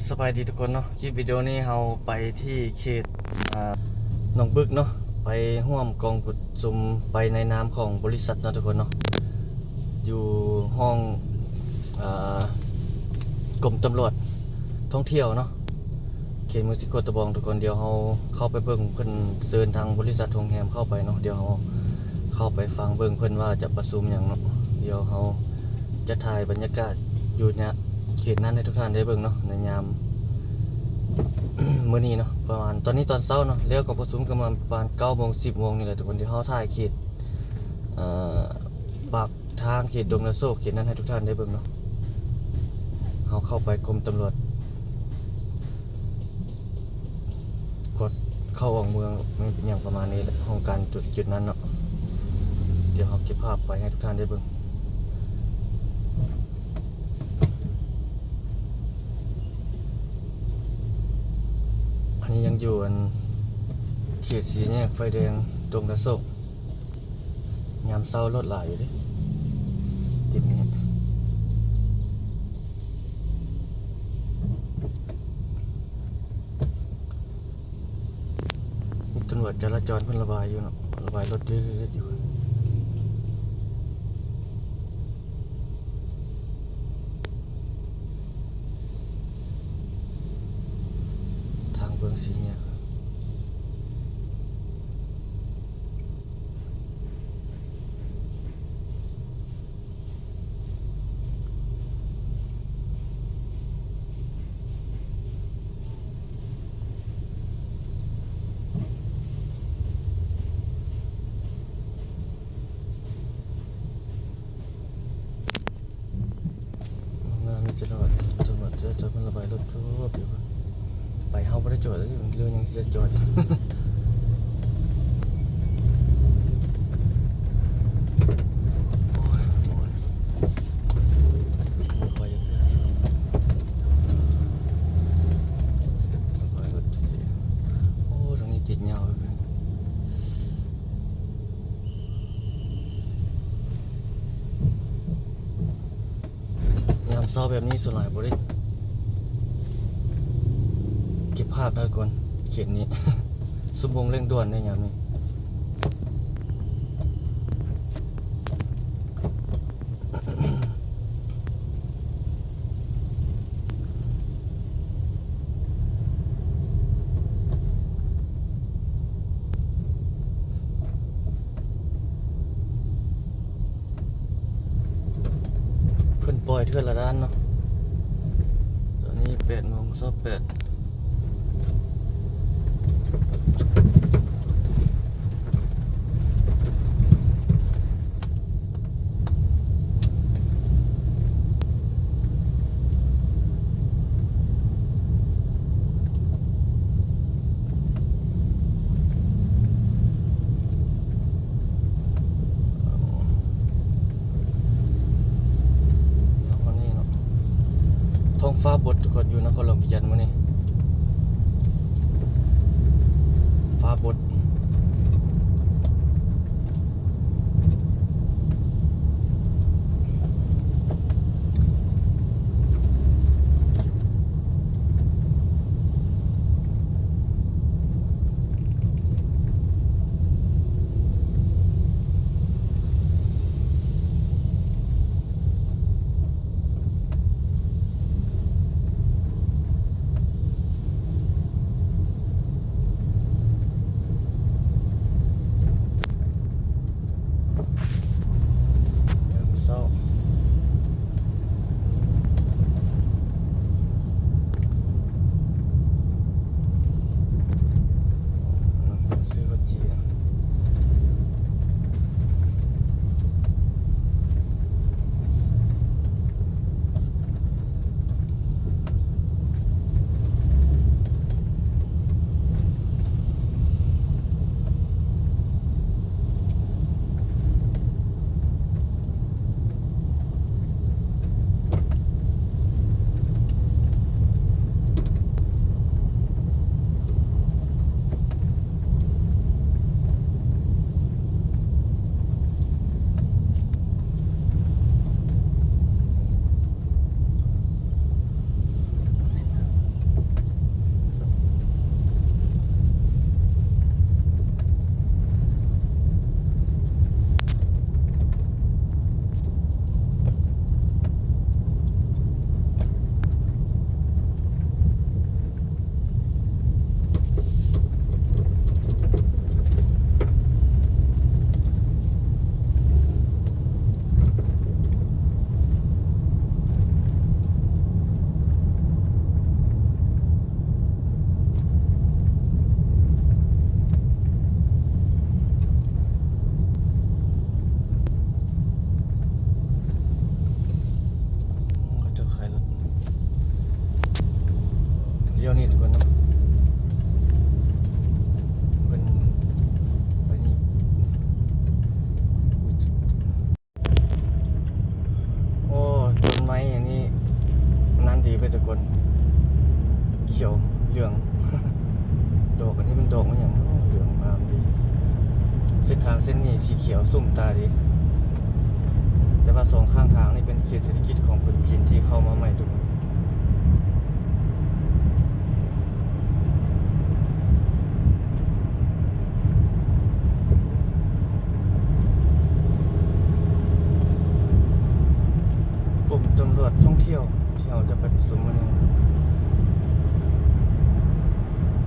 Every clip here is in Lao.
ສະບາຍດີທຸກຄົນເນາະ, ຄລິບວິດີໂອນີ້ເຮົາໄປທີ່ເຂດ ອ່າ ໜອງບຶກເນາະ, ໄປຮ່ວມກອງປະຊຸມ ໄປໃນນາມຂອງບໍລິສັດເນາະທຸກຄົນເນາະ, ຢູ່ຫ້ອງ ອ່າ ກົມຕຳຫຼວດທ່ອງທ່ຽວເນາະ ເຂດເມືອງສີໂຄດຕະບອງທຸກຄົນ. ດຽວເຮົາເຂົ້າໄປເບິ່ງ ເພິ່ນເຊີນທາງບໍລິສັດໂຮງແຮມເຂົ້າໄປເນາະ, ດຽວເຮົາເຂົ້າໄປຟັງເບິ່ງເພິ່ນວ່າຈະປະຊຸມຫຍັງເນາະ. ດຽວເຮົາຈະຖ່າຍບັນຍາກາດຢູ່ເຂດນັ້ນໃຫ້ທຸກທ່ານໄດ້ເບິ່ງເນາະ ໃນຍາມມື້ນີ້ເນາະ, ປະມານຕອນນີ້ຕອນເຊົ້າເນາະ, ແລ້ວກໍປະຊຸມກັນມາປະມານເກົ້າໂມງ ສິບໂມງນີ້ແຫຼະທຸກຄົນ. ດຽວເຮົາຖ່າຍເຂດ ເອີ ປາກທາງເຂດດົງນາໂຊກ ເຂດນັ້ນໃຫ້ທຸກທ່ານໄດ້ເບິ່ງເນາະ. ເຮົາເຂົ້າໄປກົມຕຳຫຼວດກວດເຂົ້າອອກເມືອງ ແມ່ນຫຍັງປະມານນີ້ແຫຼະ ຫ້ອງການຈຸດ ຈຸດນັ້ນເນາະ. ດຽວເຮົາເກັບພາບໄວ້ໃຫ້ທຸກທ່ານໄດ້ເບິ່ງ. ອັນນີ້ຍັງຢູ່ອັນເຂດສີ່ແຍກໄຟແດງດົງນາໂຊກ. ຍາມເຊົ້າລົດຫຼາຍຢູ່ເດ້ ຈຸດນີ້. ມີຕຳຫຼວດຈະລາຈອນເພິ່ນລະບາຍຢູ່ເນາະ, ລະບາຍລົດເຍອະໆຢູ່. ທາງເບື້ອງສີ່ແຍກ. ໜ້າມີຈະລອດ ຈະລອດ ຈະລອດ ເພິ່ນລະບາຍລົດທຸບຢູ່. ໄປເຮົາບໍ່ໄດ້ຈອດເລີຍ ເລື່ອງຫຍັງຊິຈະຈອດ. ໂອ້ຍ ໂອ້ຍ ບໍ່ໄປຈັກເທື່ອ ລະບາຍລົດ. ໂອ້ ທາງນີ້ຕິດຍາວ. ຍາມເຊົ້າແບບນີ້ສ່ວນຫຼາຍບໍ່ໄດ້ເກັບພາບນະທຸກຄົນ ເຂດນີ້. ຊຸມໂມງເລັ່ງດ່ວນເດ້ຍາມນີ້. ເພິ່ນປ່ອຍເທື່ອລະດ້ານເນາະ. ຕອນນີ້ແປດໂມງຊາວແປດ. ທ້ອງຟ້າບົດທຸກຄົນ ຢູ່ນະຄອນຫຼວງວຽງຈັນມື້ນີ້ ຟ້າບົດ. ເ ລ້ຽວນີ້ທຸກຄົນເນາະ ເພິ່ນໄປນີ້ ໂອ້ ຕົ້ນໄມ້ອັນນີ້ນັ້ນດີເວີຍທຸກຄົນ ຂຽວເຫຼືອງ ດອກອັນນີ້ມັນດອກມັນຫຍັງເນາະ ເຫຼືອງງາມດີ. ເສັ້ນທາງເສັ້ນນີ້ສີຂຽວຊຸ່ມຕາດີ ແຕ່ວ່າສອງຂ້າງທາງນີ້ເປັນເຂດເສດຖະກິດຂອງຄົນຈີນທີ່ເຂົ້າມາໃໝ່ທຸກຄົນ. ກົມຕຳຫຼວດທ່ອງທ່ຽວທີ່ເຮົາຈະໄປປະຊຸມມື້ນີ້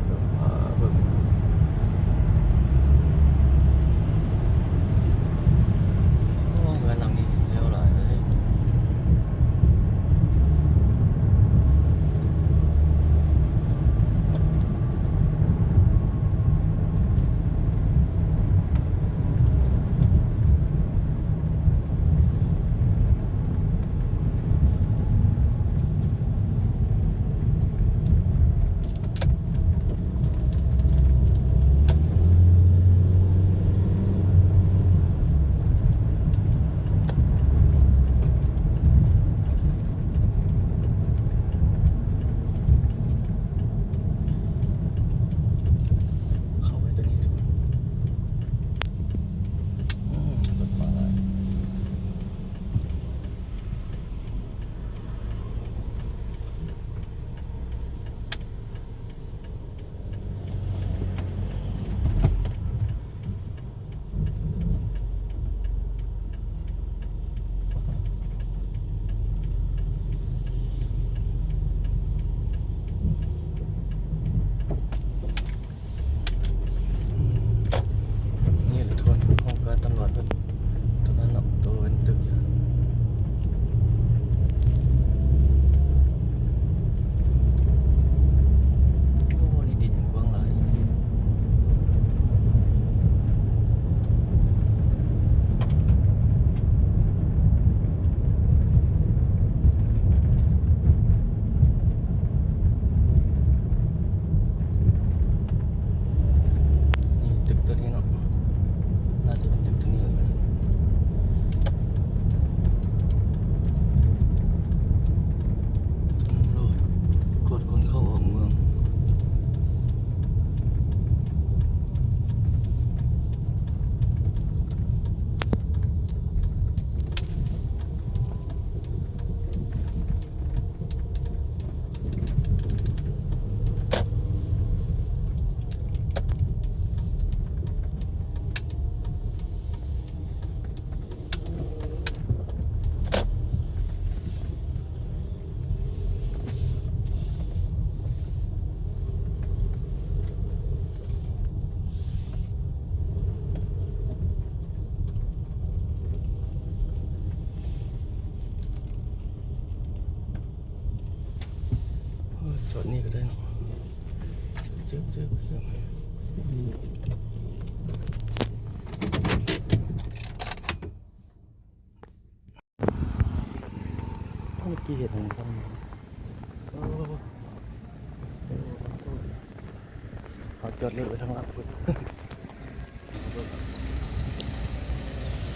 ດຽວພາເບິ່ງ ໂອ້ ເຮືອນຫຼັງນີ້ແລ້ວຫຼາຍເລີຍ. ເຂົ້າໄປຕົວນີ້ທຸກຄົນ ອືມ ລົດມາຫຼາຍ. ນີ້ແຫຼະທຸກຄົນ ຫ້ອງການຕຳຫຼວດເພິ່ນ ຕົວນັ້ນເນາະ ຕົວເປັນຕຶກຢູ່ ໂອ້ ນີ້ດິນຍັງກວ້າງຫຼາຍ. ນີ້ຕຶກຕົວນີ້ເນາະ ໜ້າຈະເປັນຕຶກຕົວນີ້ແຫຼະ ໂອ້ ກວດຄົນເຂົ້າອອກເມືອງ. ເອີ ຈອດນີ້ກໍໄດ້ເນາະ ຈຶບ ຈຶບ ຈຶບ. ເມື່ອກີ້ເຫັນ ເອີ ເຂົາຈອດລົດໄວ້ທາງຫຼັງພຸ້ນ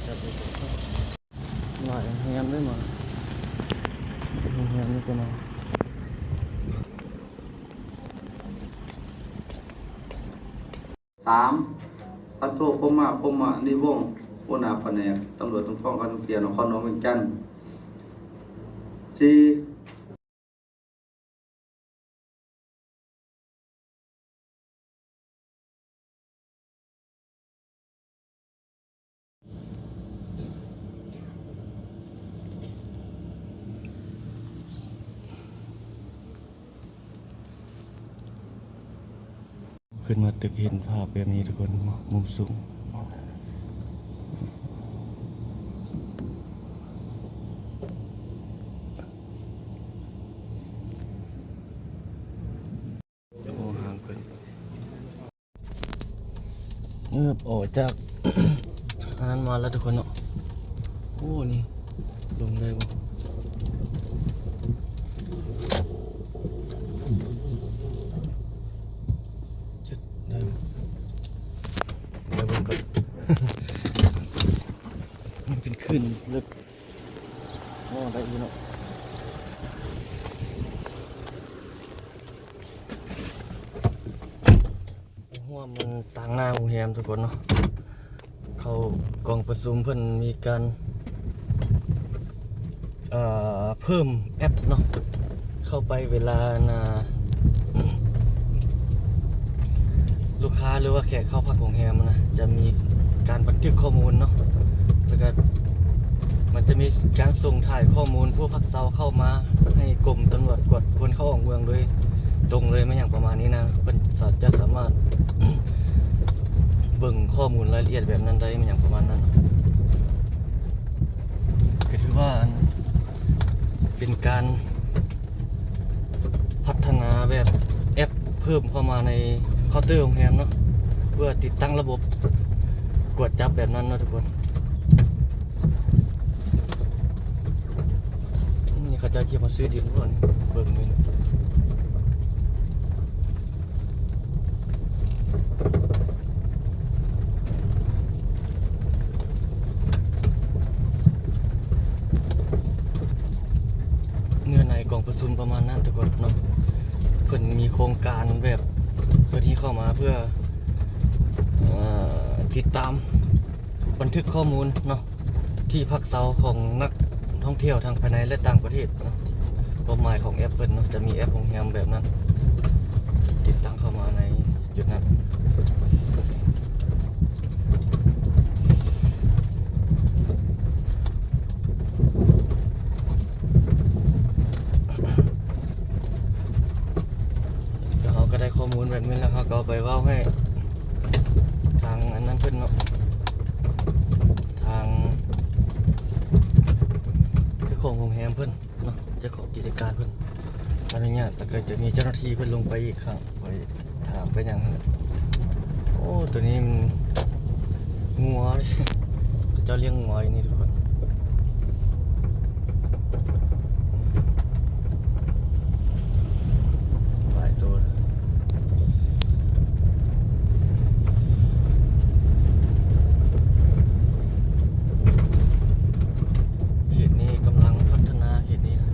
ຈອດລົດ ຫຼາຍໂຮງແຮມເດ້ມາ ໂຮງແຮມນີ້ກໍມາ. ສາມ ພັນໂທ ພົມມະ ພົມມະນິວົງ ຫົວໜ້າພະແນກຕຳຫຼວດຄຸ້ມຄອງການທ່ອງທ່ຽວນະຄອນຫຼວງວຽງຈັນ. ສີ່ ຂຶ້ນມາຕຶກເຫັນພາບແບບນີ້ທຸກຄົນ ມຸມສູງ. ໂອ້ ຫາງເພິ່ນ ເອີບ ອອກຈາກອັນນັ້ນມາແລ້ວທຸກຄົນເນາະ. ໂອ້ ນີ້ລົງໄດ້ບໍ່? ໂອ້ ຂຶ້ນເລິກ ນອນໄດ້ຢູ່ເນາະ. ຮ່ວມມັນຕາງໜ້າໂຮງແຮມທຸກຄົນເນາະ. ເຂົ້າກອງປະຊຸມເພິ່ນມີການ ເອີ ເພີ່ມແອັບເນາະ ເຂົ້າໄປເວລາ ອັນນ່າ ລູກຄ້າ ຫຼືວ່າແຂກເຂົ້າພັກໂຮງແຮມນະ ຈະມີການບັນທຶກຂໍ້ມູນເນາະ ແລ້ວກະມັນຈະມີການສົ່ງຖ່າຍຂໍ້ມູນຜູ້ພັກເຊົາເຂົ້າມາໃຫ້ກົມຕຳຫຼວດກວດຄົນເຂົ້າອອກເມືອງໂດຍ ຕົງເລີຍ ແມ່ນຫຍັງປະມານນີ້ນະ. ເພິ່ນສາ ຈະສາມາດເບິ່ງຂໍ້ມູນລາຍລະອຽດແບບນັ້ນໄດ້ ແມ່ນຫຍັງປະມານນັ້ນ. ກໍຖືວ່າ ອັນ ເປັນການພັດທະນາແບບແອັບເພີ່ມເຂົ້າມາໃນເຄົາເຕີໂຮງແຮມເນາະ ເພື່ອຕິດຕັ້ງລະບົບກວດຈັບແບບນັ້ນເນາະທຸກຄົນ. ນີ້ເຂົາເຈົ້າຊິມາຊື້ດິນບໍ່ນີ້ ເບິ່ງນີ້ ເນື້ອໃນກອງປະຊຸມປະມານນັ້ນທຸກຄົນເນາະ. ເພິ່ນມີໂຄງການແບບຕົວນີ້ເຂົ້າມາເພື່ອ ເອີ ຕິດຕາມ ບັນທຶກຂໍ້ມູນເນາະ ທີ່ພັກເຊົາຂອງນັກທ່ອງທ່ຽວທັງພາຍໃນ ແລະ ຕ່າງປະເທດເນາະ. ຄວາມໝາຍຂອງແອັບເພິ່ນເນາະ ຈະມີແອັບໂຮງແຮມແບບນັ້ນ ຕິດຕັ້ງເຂົ້າມາໃນຈຸດນັ້ນ. ກໍເຮົາກໍໄດ້ຂໍ້ມູນແບບນີ້ແລ້ວ ເຮົາກໍເອົາໄປເວົ້າໃຫ້ທາງອັນນັ້ນເພິ່ນເນາະ ທາງເຈົ້າຂອງໂຮງແຮມເພິ່ນເນາະ ເຈົ້າຂອງກິດຈະການເພິ່ນອະນຸຍາດ ແລ້ວກໍຈະມີເຈົ້າໜ້າທີ່ເພິ່ນລົງໄປອີກຄັ້ງ ໄປຖາມໄປຫຍັງຫັ້ນແຫຼະ. ໂອ້ ໂຕນີ້ມັນ ງົວ ເຂົາເຈົ້າລ້ຽງງົວຢູ່ນີ້ທຸກຄົນ ຫຼາຍໂຕ. ເຂດນີ້ກຳລັງພັດທະນາເຂດນີ້ນະ.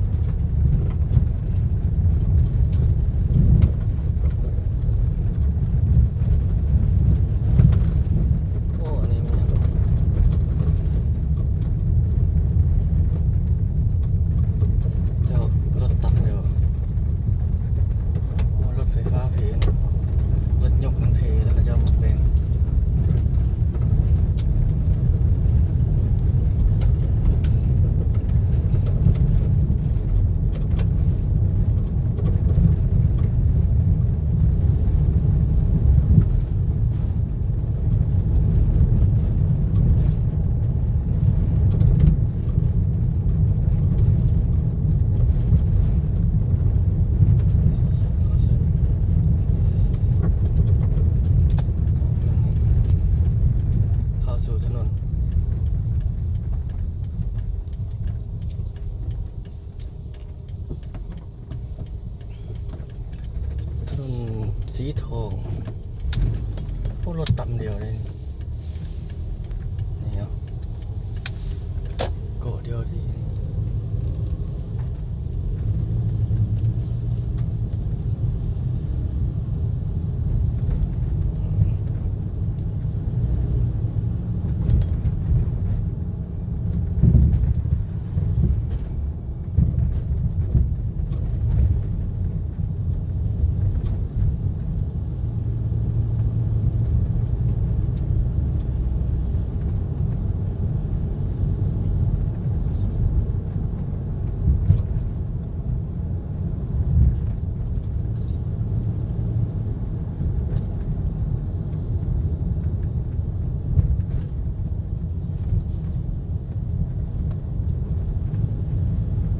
ໂອ້ ອັນນີ້ແມ່ນຫຍັງ? ເຈົ້າ ລົດຕັກເດ້. ໂອ້ ລົດໄຟຟ້າເພ ລົດຍົກມັນເພ ແລ້ວເຂົາເຈົ້າມາແປງ. ເຂົ້າສູ່ຖະໜົນ ຖະໜົນສີທອງ. ໂອ້ ລົດຕຳດຽວເລີຍນີ້ ນີ້ເນາະ ເກາະດຽວທີ່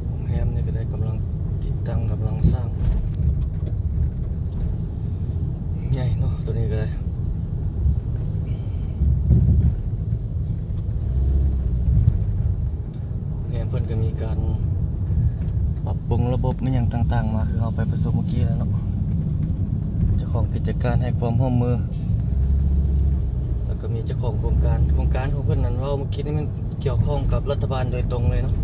ໂຮງແຮມນີ້ກໍໄດ້ກຳລັງຕິດຕັ້ງ ກຳລັງສ້າງ ໃຫຍ່ເນາະ ໂຕນີ້ກໍໄດ້. ໂຮງແຮມເພິ່ນກໍມີການປັບປຸງລະບົບອີ່ຫຍັງຕ່າງໆມາ ຄືເຮົາໄປປະຊຸມມື້ກີ້ແລ້ວເນາະ ເຈົ້າຂອງກິດຈະການໃຫ້ຄວາມຮ່ວມມື ແລ້ວ ກໍມີເຈົ້າຂອງໂຄງການ ໂຄງການຂອງເພິ່ນນັ້ນ ເວົ້າເມື່ອກີ້ນີ້ ມັນກ່ຽວຂ້ອງກັບລັດຖະບານໂດຍຕົງເລີຍເນາະ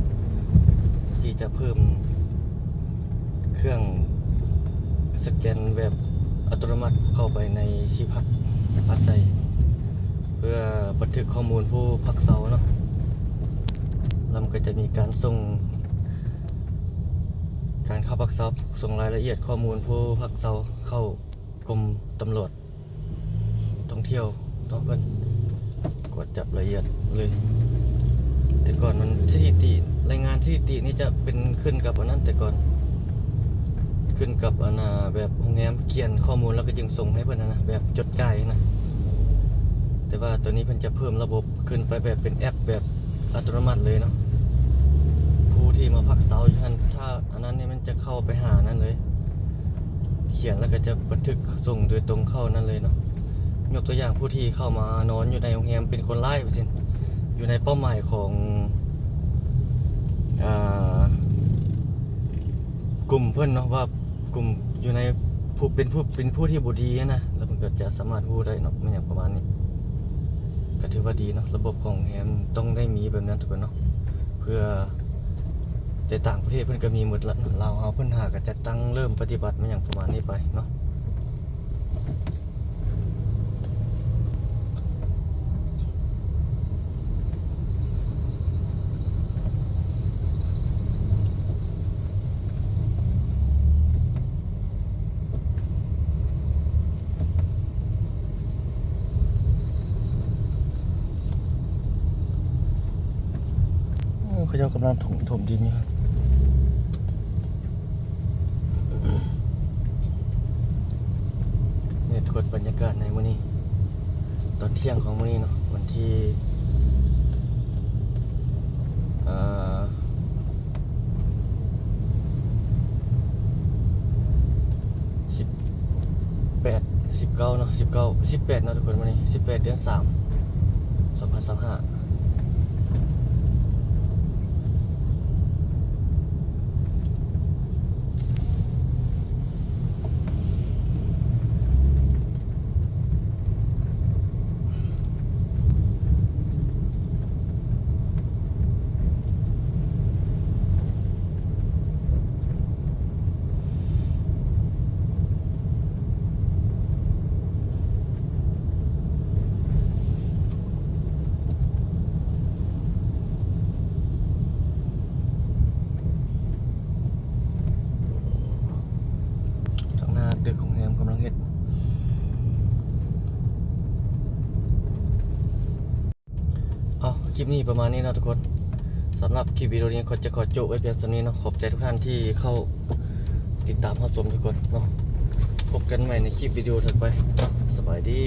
ທີ່ຈະເພີ່ມເຄື່ອງສະແກນແບບອັດຕະໂນມັດເຂົ້າໄປໃນທີ່ພັກອາໄສ ເພື່ອບັນທຶກຂໍ້ມູນຜູ້ພັກເຊົາເນາະ ແລ້ວມັນກໍຈະມີການສົ່ງ ການເຂົ້າພັກເຊົາ ສົ່ງລາຍລະອຽດຂໍ້ມູນຜູ້ພັກເຊົາເຂົ້າກົມຕຳຫຼວດທ່ອງທ່ຽວເນາະ ເພິ່ນກວດຈັບລະອຽດເລີຍ. ແຕ່ກ່ອນມັນສະຖິຕິ ລາຍງານສະຖິຕິນີ້ຈະເປັນຂຶ້ນກັບອັນນັ້ນ ແຕ່ກ່ອນຂຶ້ນກັບອັນນ່າ ແບບໂຮງແຮມຂຽນຂໍ້ມູນ ແລ້ວກໍຈຶ່ງສົ່ງໃຫ້ເພິ່ນຫັ້ນນະ ແບບຈົດຈ່າຍຫັ້ນນະ. ແຕ່ວ່າຕອນນີ້ເພິ່ນຈະເພີ່ມລະບົບ ຂຶ້ນໄປແບບເປັນແອັບແບບອັດຕະໂນມັດເລີຍເນາະ ຜູ້ທີ່ມາພັກເຊົາຢູ່ຫັ້ນ ຖ້າອັນນັ້ນນີ້ມັນຈະເຂົ້າໄປຫານັ້ນເລີຍ ຂຽນແລ້ວກໍຈະບັນທຶກສົ່ງໂດຍຕົງເຂົ້ານັ້ນເລີຍເນາະ. ຍົກຕົວຢ່າງ ຜູ້ທີ່ເຂົ້າມານອນຢູ່ໃນໂຮງແຮມເປັນຄົນຮ້າຍວ່າຊັ້ນ ຢູ່ໃນເປົ້າໝາຍຂອງ ອ່າ ກຸ່ມເພິ່ນເນາະ ວ່າ ກຸ່ມຢູ່ໃນຜູ້ ເປັນຜູ້ ເປັນຜູ້ທີ່ບໍ່ດີຫັ້ນນະ ແລ້ວເພິ່ນກໍຈະສາມາດຮູ້ໄດ້ເນາະ ແມ່ນຫຍັງປະມານນີ້ ກໍຖືວ່າດີເນາະ. ລະບົບຂອງໂຮງແຮມຕ້ອງໄດ້ມີແບບນັ້ນທຸກຄົນເນາະ ເພື່ອ ແຕ່ຕ່າງປະເທດເພິ່ນກໍມີໝົດລະເນາະ ລາວເຮົາເພິ່ນຫາກໍຈັດຕັ້ງເລີ່ມປະຕິບັດແມ່ນຫຍັງປະມານນີ້ໄປເນາະ. ໂອ້ ເຂົາເຈົ້າກຳລັງຖົມ ຖົມດິນຢູ່. ນີ້ທຸກຄົນ ບັນຍາກາດໃນມື້ນີ້ ຕອນທ່ຽງຂອງມື້ນີ້ເນາະ ວັນທີ ເອີ ສິບແປດ ສິບເກົ້າເນາະ ສິບເກົ້າ ສິບແປດເນາະທຸກຄົນ ມື້ນີ້ສິບແປດ ເດືອນສາມ ສອງພັນຊາວຫ້າ. ທາງໜ້າຕຶກໂຮງແຮມກຳລັງເຮັດ. ເອົາ ຄລິບນີ້ປະມານນີ້ເນາະທຸກຄົນ. ສຳລັບຄລິບວິດີໂອນີ້ ຂໍ ຈະຂໍໂຈະໄວ້ພຽງສ່ຳນີ້ເນາະ. ຂອບໃຈທຸກທ່ານທີ່ເຂົ້າຕິດຕາມຮັບຊົມທຸກຄົນເນາະ. ພົບກັນໃໝ່ໃນຄລິບວິດີໂອຖັດໄປ. ສະບາຍດີ.